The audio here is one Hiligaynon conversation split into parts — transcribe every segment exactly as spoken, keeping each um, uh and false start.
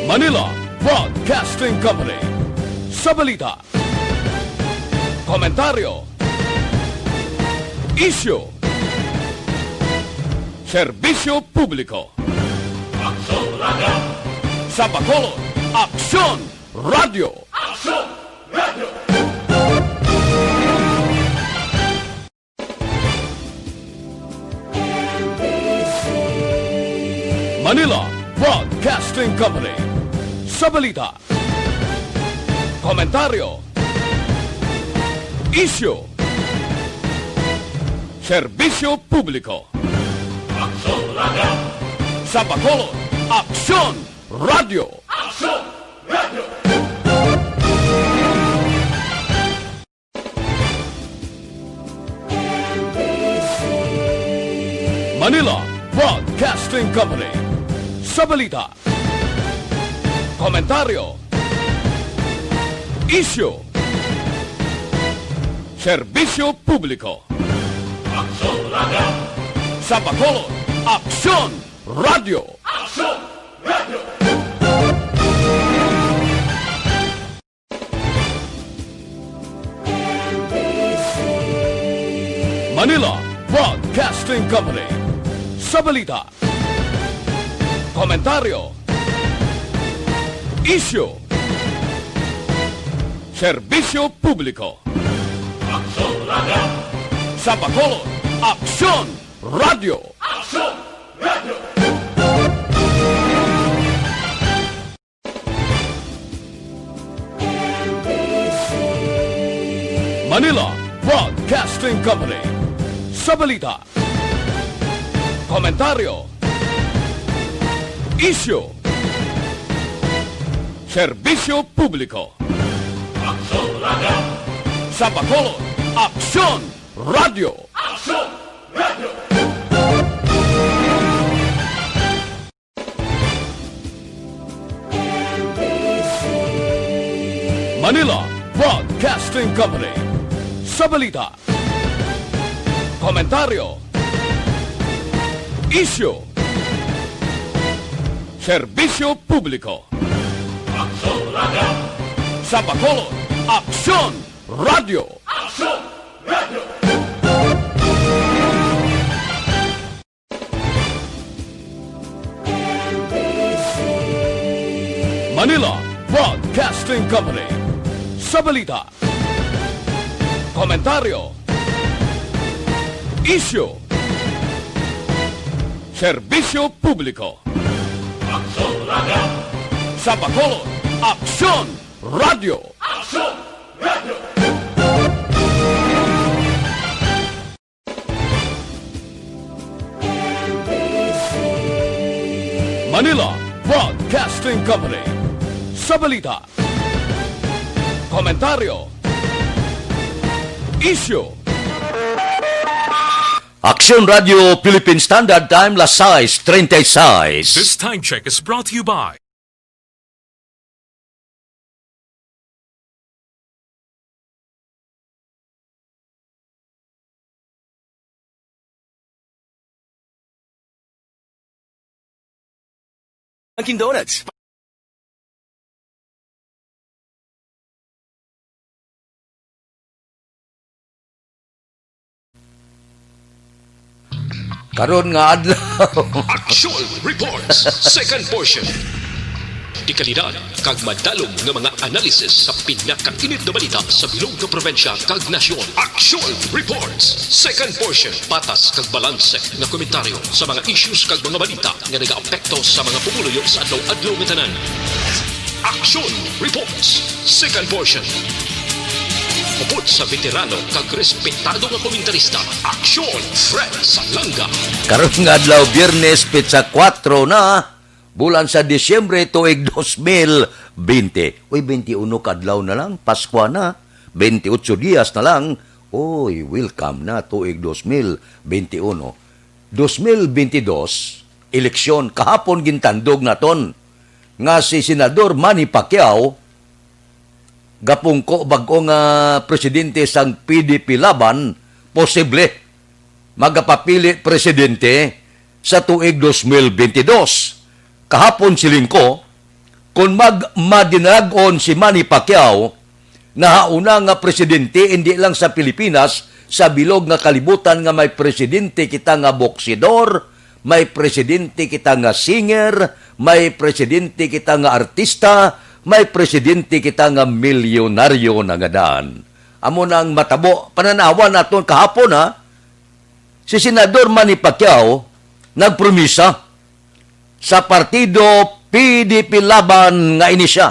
Manila Broadcasting Company. Sa balita, komentaryo, isyu, serbisyo publiko. Aksyon Radio! Sa Bacolod, Aksyon Radio! Aksyon Radio! Manila Broadcasting Company. Sa balita, komentaryo, isyu, serbisyo publiko. Aksyon Radio! Sa Bacolod, Aksyon Radio! Aksyon Radio! Manila Broadcasting Company. Sa balita, komentaryo, isyu, serbisyo publiko. Aksyon Radio! Sa Bacolod, Aksyon Radio! Aksyon Radio! Manila Broadcasting Company. Sa balita, komentaryo, isyu, serbisyo publiko. Aksyon Radio! Sa Bacolod, Aksyon Radio! Aksyon Radio! Manila Broadcasting Company. Sa balita, komentaryo, isyu, serbisyo publiko. Aksyon Radio! Sa Bacolod, Aksyon Radio! Aksyon Radio! Manila Broadcasting Company. Sa balita, komentaryo, isyu, serbisyo publiko. Aksyon Radio! Sa Bacolod, Aksyon Radio! Aksyon Radio! Manila Broadcasting Company. Sa balita, komentaryo, isyu, serbisyo publiko. Aksyon Radio! Sa Bacolod, Aksyon Radio! Aksyon Radio! Manila Broadcasting Company. Sa balita, komentaryo, isyu. Aksyon Radio Philippine Standard Time, las sais treinta y seis. This time check is brought to you by Dunkin' Donuts. Karon nga adlaw. Aksyon Reports, second portion. Dekalidad kag madalom nga mga analysis sa pinakainit nga balita sa bilog nga probinsya kag nasyon. Aksyon Reports, second portion. Patas kag balanse nga komentaryo sa mga issues kag mga balita nga nagaapekto sa mga pumuluyo sa adlaw-adlaw nga tanan. Aksyon Reports, second portion. Hupot sa veterano kag respetado nga komentarista, Aksyon Fred Salanga. Karon nga adlaw, Biyernes, petsa kuwatro na, bulan sa Disyembre, tuig dos mil bente. Uy, bente uno ka adlaw na lang, Paskwa na. Bente otso dias na lang. Uy, welcome na, tuig dos mil bente uno. Dos mil bente dos, eleksyon, kahapon gintandog naton nga si Senador Manny Pacquiao, gapungko bag-o nga presidente sang P D P Laban, posible magapapili presidente sa tuig dos mil bente dos. Kahapon, siling ko, Kung mag-, madinag-on si Manny Pacquiao, nahauna nga presidente, hindi lang sa Pilipinas, sa bilog nga kalibutan nga may presidente kita nga boksidor, may presidente kita nga singer, may presidente kita nga artista, may presidente kita nga milyonaryo na nga daan. Amo nang matabo, pananawan naton kahapon, ha? Si Senador Manny Pacquiao nagpromisa sa partido P D P Laban nga ini siya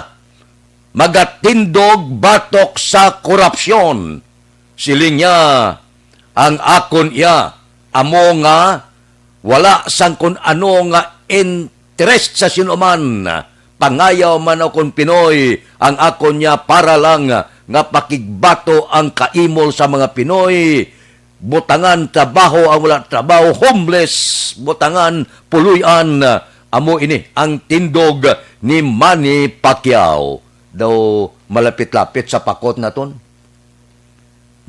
magatindog batok sa korupsyon. Siling niya, ang akon iya amo nga wala sang kun ano nga interest sa sinuman. Pangayaw man o kon Pinoy, ang akon niya para lang nga pakigbato ang kaimol sa mga Pinoy. Butangan trabaho ang wala trabaho, homeless, butangan, puloy-an. Amo ini ang tindog ni Manny Pacquiao. Daw malapit-lapit sa pakot naton.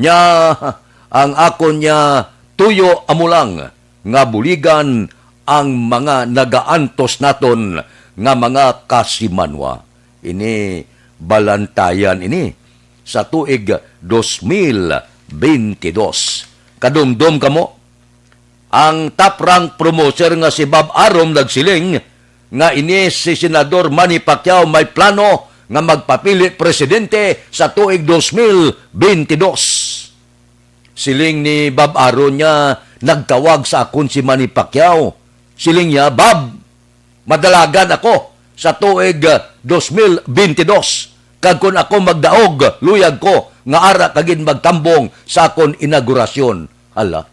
Nya, ang akon niya tuyo amo lang nga buligan ang mga nagaantos naton nga mga kasimanwa. Ini balantayan ini sa tuig dos mil bentidós. Kadumdom kamo, ang top rank promoter nga si Bob Arum nagsiling nga ini si Senador Manny Pacquiao may plano nga magpapili presidente sa tuig dos mil bentidós. Siling ni Bob Arum nga nagtawag sa akon si Manny Pacquiao. Siling niya, "Bob, madalagan ako sa tuig, ah, dos mil bentidós. Kag kon ako magdaog, luyag ko nga ara ka gid magtambong sa akon inaugurasyon." Hala,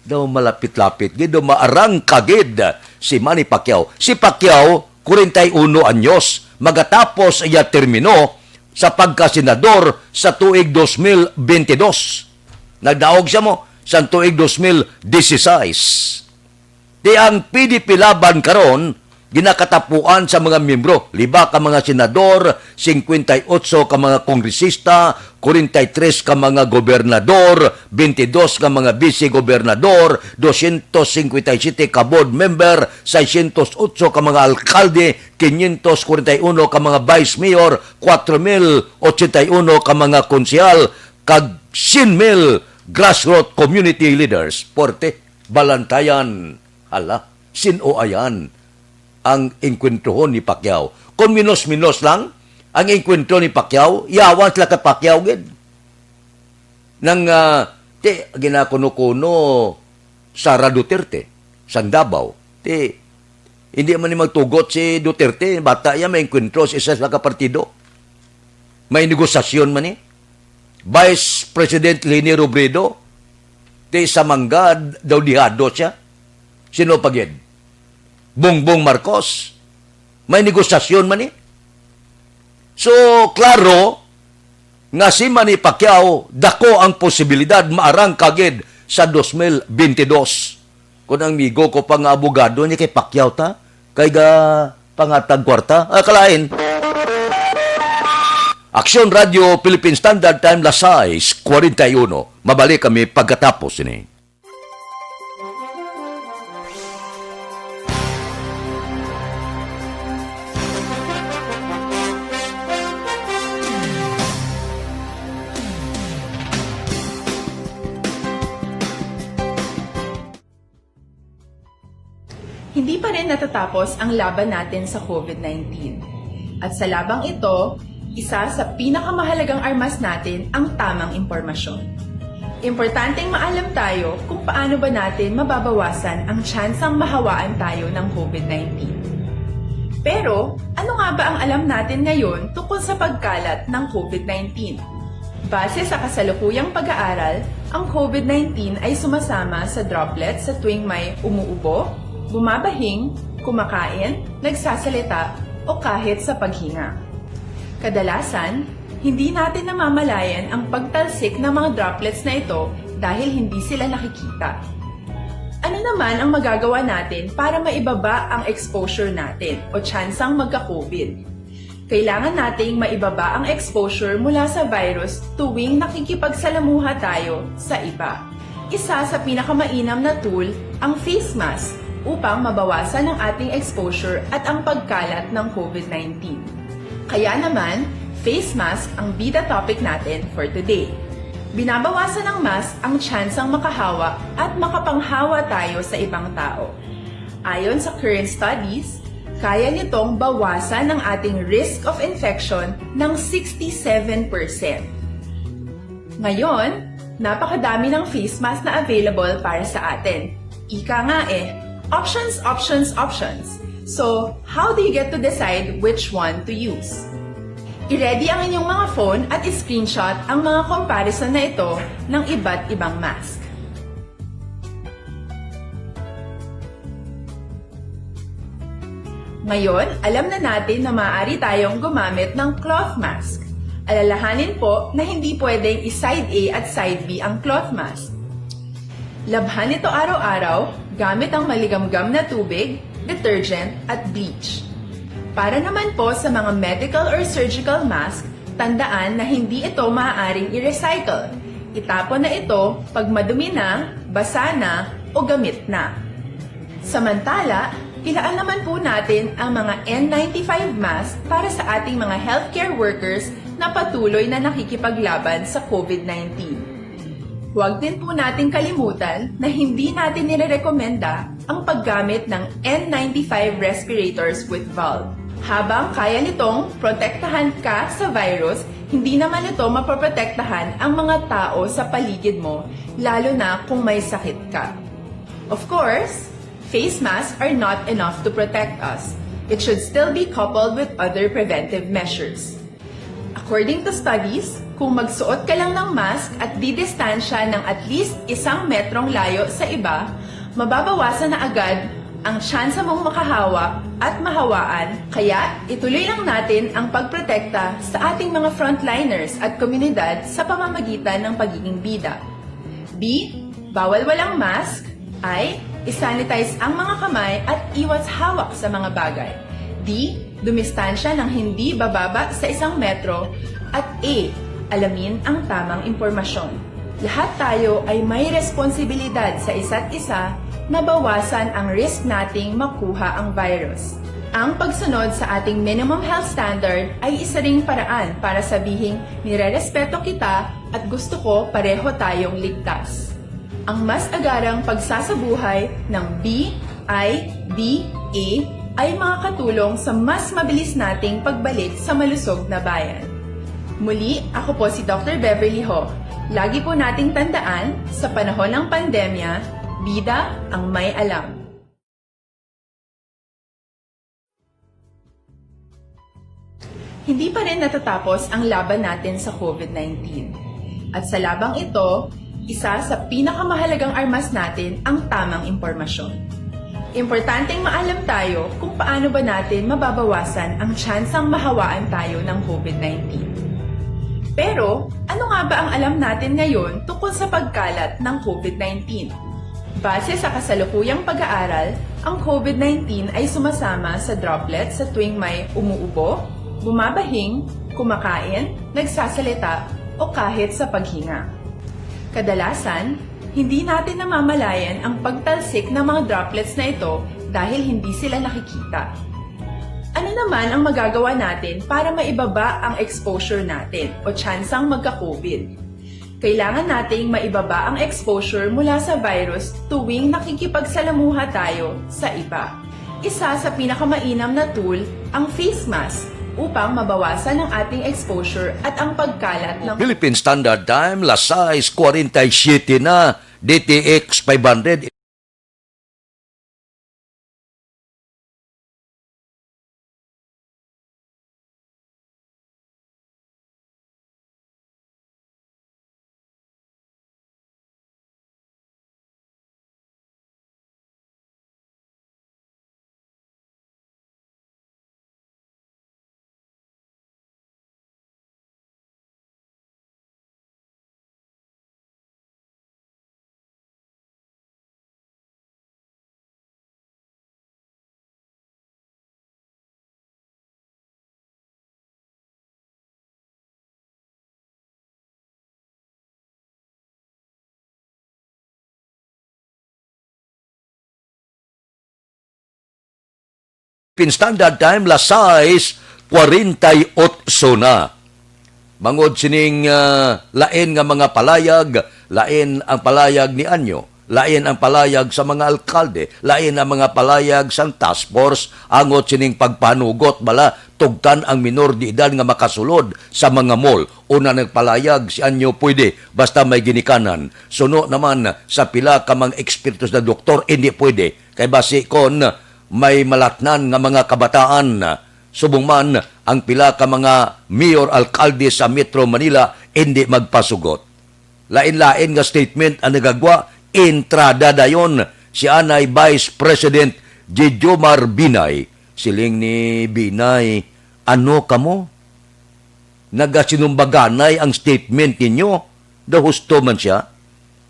daw malapit-lapit gid, daw maarangka gid si Manny Pacquiao. Si Pacquiao, kwarenta y uno anyos, magatapos iya termino sa pagkasenador sa tuig dos mil bentidós. Nagdaog siya mo sa tuig dos mil dieciséis. Ti ang P D P Laban karon ginakatapuan sa mga miyembro, lima ka mga senador, singkwenta y otso ka mga kongresista, kwarenta y tres ka mga gobernador, bentidós ka mga vice-gobernador, dosyentos singkwenta y siyete ka board member, seiscientos otso ka mga alkalde, quinientos kwarenta y uno ka mga vice mayor, cuatro mil ochenta y uno ka mga konsehal, kag syen mil grassroots community leaders. Puwerte, balantayan. Hala, sin-o ayan ang engkwentrohon ni Pacquiao? Kon minos-minos lang ang engkwentro ni Pacquiao, yawan sila ka Pacquiao gid. Nang, ah, ti, ginakuno-kuno Sara Duterte, sang Davao. Ti, hindi man ni magtugot si Duterte, bata iya may engkwentro sa isa sa ka partido. May negosasyon man ni. Vice President Leni Robredo, ti sa manggad daw dihado siya. Sino pa gid? Bongbong Marcos. May negosasyon man ni. So, klaro nga si Manny Pacquiao, dako ang posibilidad maarangka gid sa dos mil bentidós. Kung ang migo ko pa nga abogado niya kay Pacquiao ta, kay ga pangatag kwarta, ah, kalain. Aksyon Radio Philippine Standard Time, las sais kwarenta y uno. Mabalik kami pagkatapos ini. Hindi pa rin natatapos ang laban natin sa COVID nineteen. At sa labang ito, isa sa pinakamahalagang armas natin ang tamang impormasyon. Importanteng maalam tayo kung paano ba natin mababawasan ang tsansang mahawaan tayo ng COVID nineteen. Pero, ano nga ba ang alam natin ngayon tungkol sa pagkalat ng COVID nineteen? Base sa kasalukuyang pag-aaral, ang COVID nineteen ay sumasama sa droplets sa tuwing may umuubo, bumabahing, kumakain, nagsasalita, o kahit sa paghinga. Kadalasan, hindi natin namamalayan ang pagtalsik ng mga droplets na ito dahil hindi sila nakikita. Ano naman ang magagawa natin para maibaba ang exposure natin o tsansang magka-COVID? Kailangan nating maibaba ang exposure mula sa virus tuwing nakikipagsalamuha tayo sa iba. Isa sa pinakamainam na tool ang face mask upang mabawasan ang ating exposure at ang pagkalat ng COVID nineteen. Kaya naman, face mask ang bida topic natin for today. Binabawasan ng mask ang tsansang makahawa at makapanghawa tayo sa ibang tao. Ayon sa current studies, kaya nitong bawasan ang ating risk of infection ng sixty-seven percent. Ngayon, napakadami ng face mask na available para sa atin. Ika nga eh, options, options, options. So, how do you get to decide which one to use? I-ready ang inyong mga phone at i-screenshot ang mga comparison na ito ng iba't ibang mask. Ngayon, alam na natin na maaari tayong gumamit ng cloth mask. Alalahanin po na hindi pwedeng i-side A at side B ang cloth mask. Labhan ito araw-araw gamit ang maligamgam na tubig, detergent, at bleach. Para naman po sa mga medical or surgical mask, tandaan na hindi ito maaaring i-recycle. Itapon na ito pag madumi na, basa na, o gamit na. Samantala, ilaan naman po natin ang mga N ninety-five mask para sa ating mga healthcare workers na patuloy na nakikipaglaban sa COVID nineteen. Huwag din po nating kalimutan na hindi natin nirerekomenda ang paggamit ng N ninety-five respirators with valve. Habang kaya nitong protektahan ka sa virus, hindi naman ito mapoprotektahan ang mga tao sa paligid mo, lalo na kung may sakit ka. Of course, face masks are not enough to protect us. It should still be coupled with other preventive measures. According to studies, kung magsuot ka lang ng mask at didistansya ng at least isang metrong layo sa iba, mababawasan na agad ang tsansa mong makahawa at mahawaan, kaya ituloy lang natin ang pagprotekta sa ating mga frontliners at komunidad sa pamamagitan ng pagiging bida. B, bawal walang mask. I, isanitize ang mga kamay at iwas hawak sa mga bagay. D, dumistansya ng hindi bababa sa isang metro. At E, alamin ang tamang impormasyon. Lahat tayo ay may responsibilidad sa isa't isa na bawasan ang risk nating makuha ang virus. Ang pagsunod sa ating minimum health standard ay isa ring paraan para sabihing nirerespeto kita at gusto ko pareho tayong ligtas. Ang mas agarang pagsasabuhay ng B I D A ay makakatulong sa mas mabilis nating pagbalik sa malusog na bayan. Muli, ako po si Doctor Beverly Ho. Lagi po nating tandaan, sa panahon ng pandemya, bida ang may alam. Hindi pa rin natatapos ang laban natin sa COVID nineteen. At sa labang ito, isa sa pinakamahalagang armas natin ang tamang impormasyon. Importanteng maalam tayo kung paano ba natin mababawasan ang tsansang mahawaan tayo ng COVID nineteen. Pero, ano nga ba ang alam natin ngayon tungkol sa pagkalat ng COVID nineteen? Base sa kasalukuyang pag-aaral, ang COVID nineteen ay sumasama sa droplet sa tuwing may umuubo, bumabahing, kumakain, nagsasalita, o kahit sa paghinga. Kadalasan, hindi natin namamalayan ang pagtalsik ng mga droplets na ito dahil hindi sila nakikita. Ano naman ang magagawa natin para maibaba ang exposure natin o tsansang magka-COVID? Kailangan nating maibaba ang exposure mula sa virus tuwing nakikipagsalamuha tayo sa iba. Isa sa pinakamainam na tool ang face mask upang mabawasan ang ating exposure at ang pagkalat ng Philippine Standard Time, las sais cuarenta y siete na, D T X five hundred. Philippine Standard Time, las sais kwarenta y otso na. Bangod sining, ah, lain nga mga palayag, lain ang palayag ni Anyo, lain ang palayag sa mga alkalde, lain ang mga palayag sang task force, angot sining pagpanugot bala, tugtan ang minor de edad nga makasulod sa mga mall. Una nagpalayag si Anyo, pwede, basta may ginikanan. Suno naman sa pila ka mga ekspertos na doktor, hindi pwede. Kay basi kon may malatnan nga mga kabataan, subong man ang pila ka mga mayor, alkalde sa Metro Manila, hindi magpasugot. Lain-lain nga statement ang nagagwa, entrada dayon si anay Vice President Jejomar Binay. Siling ni Binay, "Ano kamo? Nagasinumbaganay ang statement ninyo. Daw husto man sia.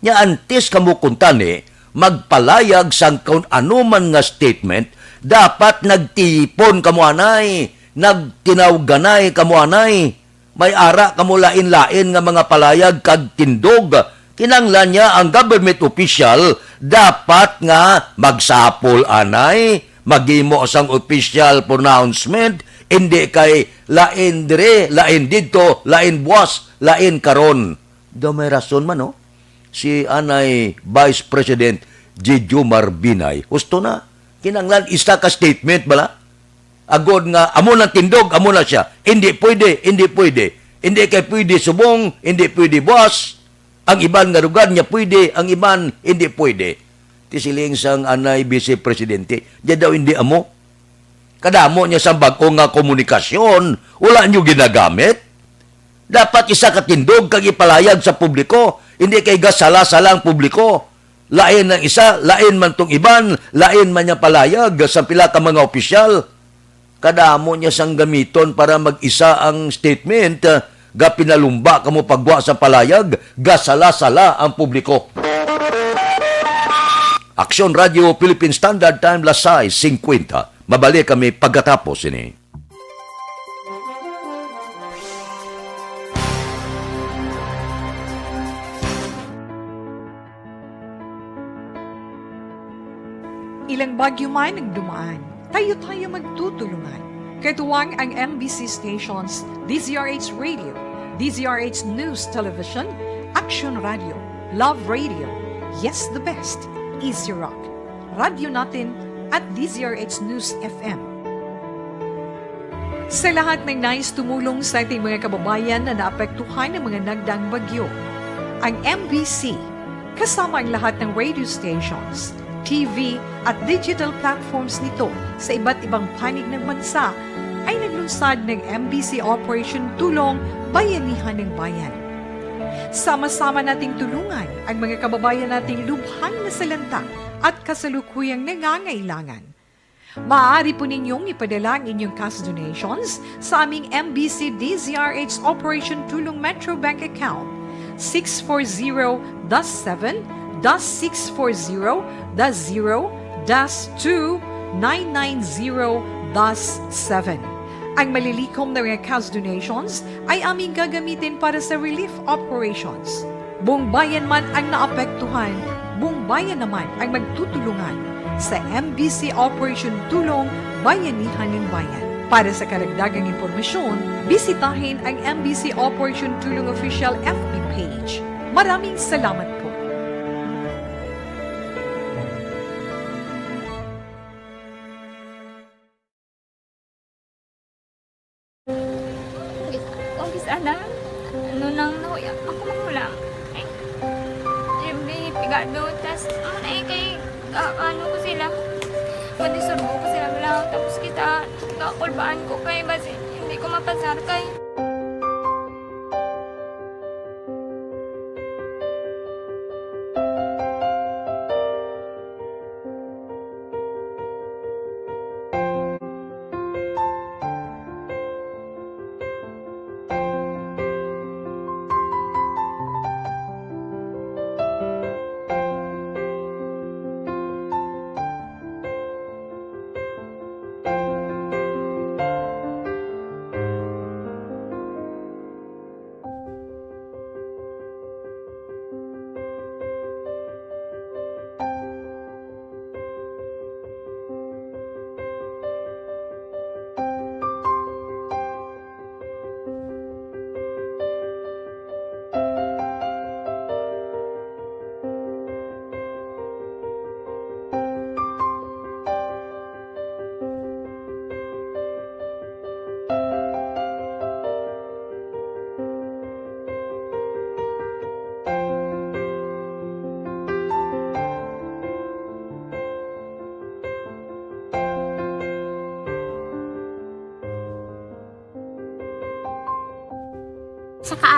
Nya antes kamo kuntani magpalayag sang kon ano man nga statement, dapat nagtipon kamo anay, nagtinawganay kamo anay. May ara kamo lain-lain nga mga palayag kag tindog. Kinahanglan niya ang government official dapat nga magsapol anay, maghimo sang official pronouncement, hindi kay lain dire, lain didto, lain buwas, lain karon." Daw may rason man, no? Si anay Vice President Jejomar Binay. Husto na. Kinahanglan isa ka statement bala. Agod nga amo nang tindog, amo na siya. Hindi pwede, hindi pwede. Hindi kay pwede subong, hindi pwede buwas. Ang iban nga lugar niya pwede, ang iban hindi pwede. Ti siling sang anay Vice Presidente, diya daw hindi amo. Kadamo niya sang bag-o nga komunikasyon, wala niyo ginagamit. Dapat isa ka tindog kag ipalayag sa publiko, hindi kay gasala-sala ang publiko. Lain ang isa, lain man tong iban, lain man niya palayag sa pila ka mga opisyal. Kadamo niya sang gamiton para mag-isa ang statement, ah, gapinalumba kamo pagwa sa palayag, gasala-sala ang publiko. Aksyon Radio Philippine Standard Time, las sais singkwenta. Mabalik kami pagkatapos ini. Ilang bagyo man ang dumaan, tayo-tayo magtutulungan. Katuwang ang M B C stations, D Z R H Radio, D Z R H News Television, Action Radio, Love Radio, Yes the Best, Easy Rock, Radyo Natin, at D Z R H News F M. Sa lahat ng nais tumulong sa ating mga kababayan na naapektuhan ng mga nagdaang bagyo, ang M B C, kasama ang lahat ng radio stations, T V, at digital platforms nito sa iba't ibang panig ng bansa, ay naglunsad ng M B C Operation Tulong Bayanihan ng Bayan. Sama-sama nating tulungan ang mga kababayan nating lubhang nasalanta at kasalukuyang nangangailangan. Maaari po ninyong ipadala ang inyong cash donations sa aming M B C D Z R H Operation Tulong Metro Bank account, six four zero dash seven dash six four zero dash zero dash two nine nine zero dash seven. Ang malilikom na mga cash donations ay aming gagamitin para sa relief operations. Buong bayan man ang naapektuhan, buong bayan naman ang magtutulungan sa M B C Operation Tulong Bayanihan ng Bayan. Para sa karagdagang impormasyon, bisitahin ang M B C Operation Tulong Official F B page. Maraming salamat po. Umpisa na, ano nang nahuya ako magulang. Ay, every pigado, tas, ano na eh, kay, ah, ano ko sila, madisturbo ko sila lang, tapos kita, kakulbaan ko kay, basi, hindi ko mapasar kay.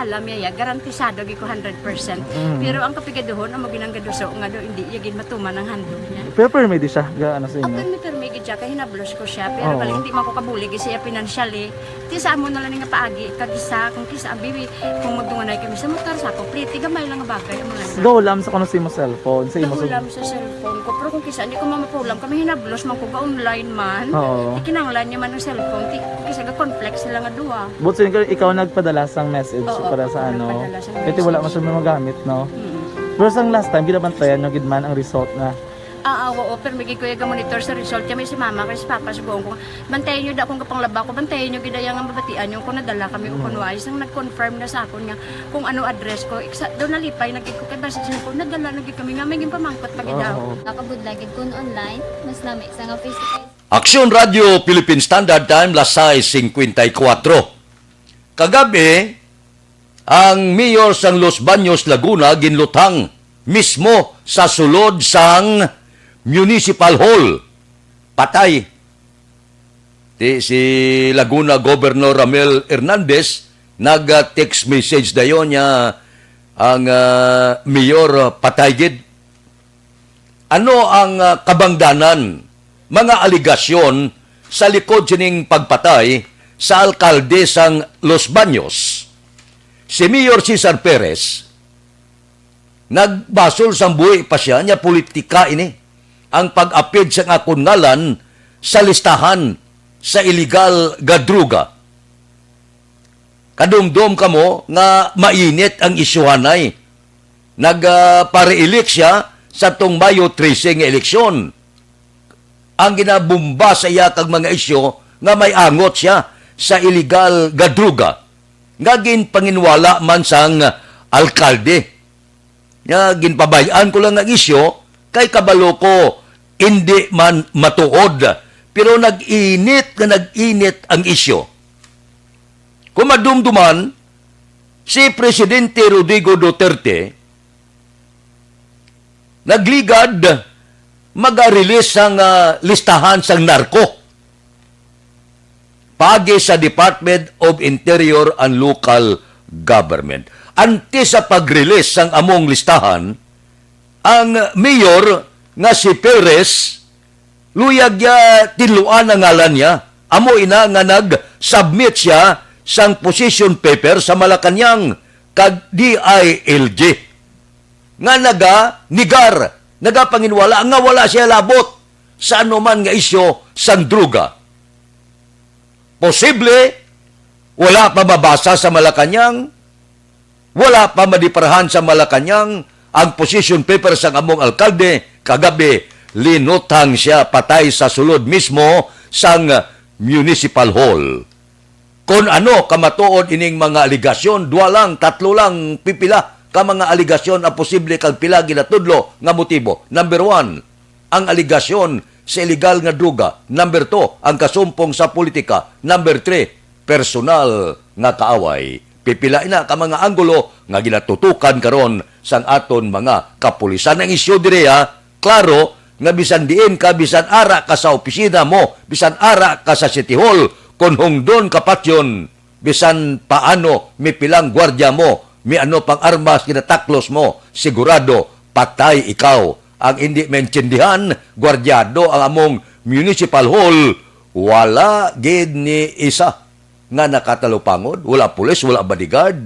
Alam niya, ya, garantisado gid ko hundred percent. Mm. Pero ang kapigaduhon, amo ginang gaduso nga do, hindi niya gid matuman ang handog niya. Pero permi di siya, ga-, ano sa inyo? Permi, permi gid siya, kay hinablos ko siya. Pero Oo. bali, hindi man ko kabulig siya financially. Ti sa amo na lang nga paagi, kag isa, kung kisa, abi, kung magdunganay kami sa motor, sa ako, pretty, gamay lang nga bagay, amo lang. Gahulam sa kuno sa imo cellphone, sa imo Gahulam sa cellphone ko, pero kung kisa, hindi ko mamapulam, kami hinablos man ko, ga-online man. Oo. Ti kinahanglan niya man ang cellphone, ti, kisa ga-conflict sila nga duha. But so, ikaw, ikaw nagpadala sang message Oo, para sa ako ano? nagpadala sang Kasi wala message. man siya magamit, no? Mm. Pero sang last time, ginabantayan nyo gid man ang result na. Ah, ah, oo, pero may gid ko yung monitor sa result. Kami si mama, kay si papa, sugoon ko, bantayan nyo da kung kapanglaba ko, bantayan nyo gid ang mabatian nyo kung nadala kami o Mm. kung wala. Isang nag-confirm na sa akon nga kung ano address ko. Iksa, daw nalipay na gid ko kay basta siya ko, nadala na gid kami nga may ginpamangkot pa gid daw. Oo. Nakabudlay gid kun online, mas lami sa nga face to face. Aksyon Radio Philippine Standard Time, las sais cincuenta y cuatro. Kagabi, ang mayor sang Los Baños, Laguna, ginluthang mismo sa sulod sang Municipal Hall. Patay. Ti si Laguna Governor Ramel Hernandez nag-text message dayon niya ang, ah, mayor, ah, patay gid. Ano ang, ah, kabangdanan, mga aligasyon sa likod sining pagpatay sa alkalde sang Los Baños? Si Mayor Cesar Perez, nagbasol sang buhi pa siya, niya politika ini, ang pag-apid sang akon ngalan sa listahan sa iligal nga druga. Kadumdom kamo nga mainit ang isyuhanay. Nag, ah, pa-re-elect siya sa tong Mayo trese nga eleksyon. Ang ginabumba sa iya kag mga isyu nga may angot siya sa iligal nga druga nga ginpanginwala man sang alkalde. Nga ginpabay-an ko lang ang isyu kay kabalo ko indi man matuod. Pero nag-init nga nag-init ang isyu. Kung madumduman, si Presidente Rodrigo Duterte nagligad maga-release sang, ah, listahan sang narko paagi sa Department of Interior and Local Government. Antes sa pag-release sang among listahan, ang mayor nga si Perez, luyag niya tinluan ang ngalan niya. Amo ina nga nag-submit siya sang position paper sa Malacañang kag D I L G nga naga-negar, nagapanginwala nga wala siya labot sa anuman nga isyu sang druga. Posible, wala pa mabasa sa Malacañang, wala pa madiparahan sa Malacañang ang position paper sang among alkalde. Kagabi, linutang siya patay sa sulod mismo sang Municipal Hall. Kon ano kamatuod ining mga aligasyon, dua lang, tatlo lang, pipila ka mga aligasyon ang posible kag pila ginatudlo nga motibo. Number one, ang aligasyon sa iligal nga droga. Number two, ang kasumpong sa politika. Number three, personal nga kaaway. Pipila ina ka mga anggulo nga ginatutukan karon sang aton mga kapulisan. Ang isyu diri, ha, klaro nga bisan diin ka, bisan ara ka sa opisina mo, bisan ara ka sa City Hall, kon hungdon ka patyon, bisan paano, may pilang gwardya mo, may ano pang armas ginataklos mo, sigurado patay ikaw. Ang hindi maintindihan, gwardyado ang among municipal hall, wala gid ni isa nga nakatalupangod, wala pulis, wala bodyguard.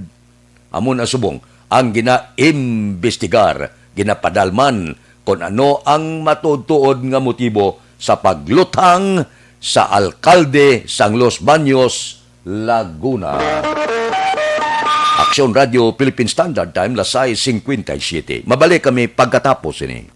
Amo na subong ang ginaimbestigar, ginapadalman kon ano ang matuod-tuod nga motibo sa pagluthang sa alkalde sang Los Baños, Laguna. Aksyon Radio Philippine Standard Time, las sais cincuenta y siete. Mabalik kami pagkatapos ini.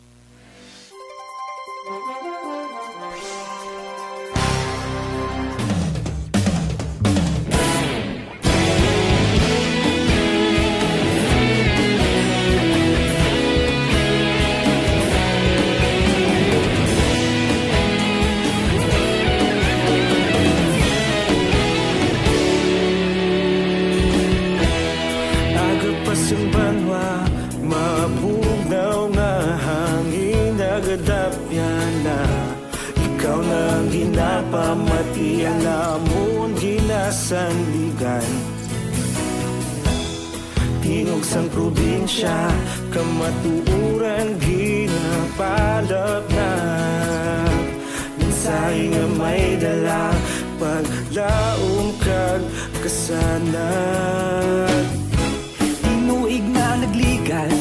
Aga pa sing banwa, mabugnaw nga hangin nagadapyan na. Ikaw na ang ginapamati, ang amon ginasandigan. Tingog sang probinsya, kamatuoran ginapalapnap. Mensahe nga may dala, paglaom kag kasanag. Tinuig na nagligan,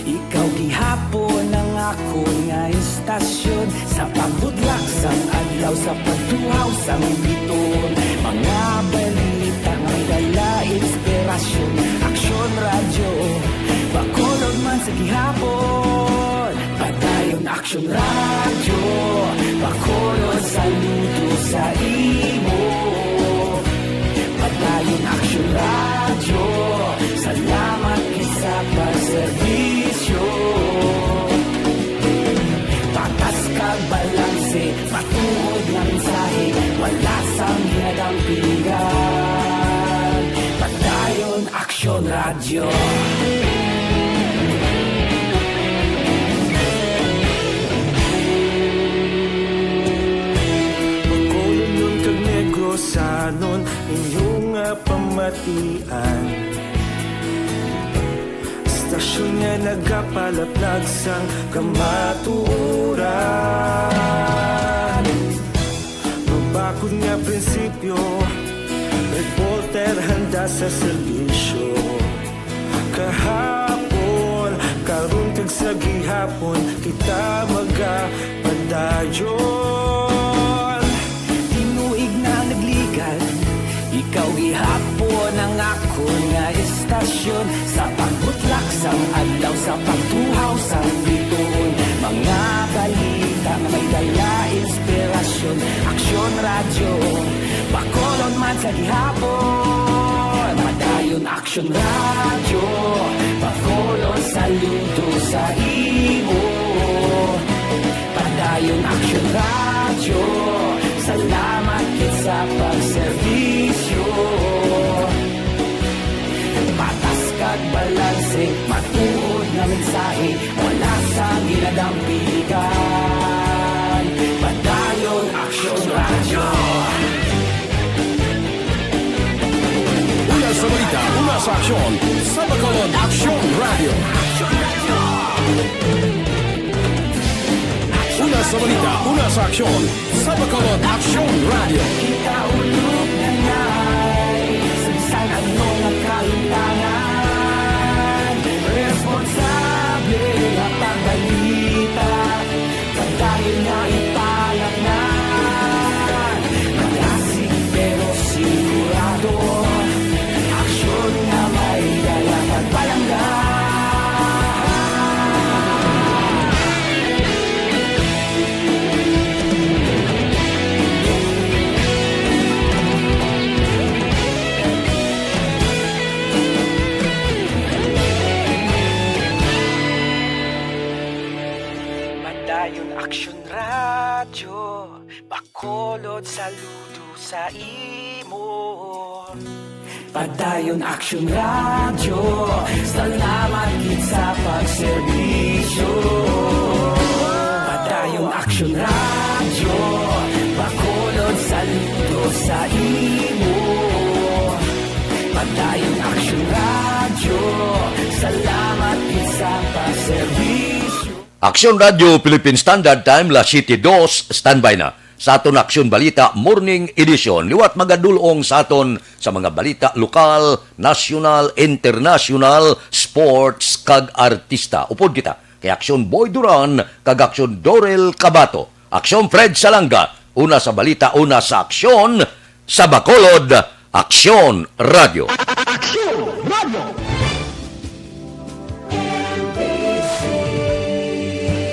ikaw gihapon ang akon nga istasyon. Sa pagbutlak sang adlaw, sa pagtuhaw sang biton, mga balita may dala inspirasyon. Aksyon Radyo, Bacolod man sa gihapon. Padayon Aksyon Radyo, Bacolod, saludo sa imo. Padayon Aksyon Radyo, salamat gid sa pagserbisyo. Patas kag balanse, matuod nga mensahe, wala sang ginadampigan. Padayon Aksyon Radyo. Bacolodnon kag Negrosanon, inyo nga pamatian. Istasyon nga nagapalaplag sang kamatuoran. Mabakod nga prinsipyo, reporter handa sa serbisyo. Kahapon, karon kag sa gihapon, kita magapadayon. Tinuig na nagligan, ikaw gihapon ang akon nga istasyon. Sa pagbutlak sang adlaw, sa pagtuhaw sang bituon, mga balita nga may dala inspirasyon. Aksyon Radyo, Bacolod man sa gihapon. Padayon Aksyon Radyo, Bacolod, saludo sa imo. Padayon Aksyon Radyo, salamat gid sa pagserbisyo. Patas kag balanse, matuod nga mensahe, wala sang ginadampigan. Padayon Aksyon Radyo. Una sa balita, una sa aksyon, sa Bacolod Aksyon Radyo. Una sa balita, una sa aksyon, sa Bacolod Aksyon Radyo. Kita ulog na nay, sa bisan ano nga kahimtangan, responsable nga pagbalita. Padayon nga ipalapngan, malasig pero sigurado. Aksyon nga may dala kag palangga. Padayon Aksyon Radyo, Bacolod, saludo sa imo. Padayon Aksyon Radyo, salamat gid sa pagserbisyo. Padayon Aksyon Radyo, Bacolod, saludo sa imo. Padayon Aksyon Radyo, salamat gid sa pagserbisyo. Aksyon Radyo Philippine Standard Time, las siyete dos, standby na sa aton Aksyon Balita Morning Edition. Liwat magadul-ong sa aton sa mga balita lokal, nasyonal, internasyonal, sports, kag artista. Upod kita kay Aksyon Boy Duran kag Aksyon Dorel Cabato. Aksyon Fred Salanga, una sa balita, una sa aksyon, sa Bacolod, Aksyon Radyo. Aksyon Radyo.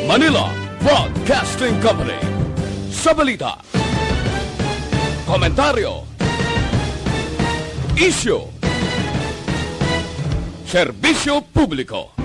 Manila Broadcasting Company. Sa balita, komentaryo, isyu, serbisyo publiko.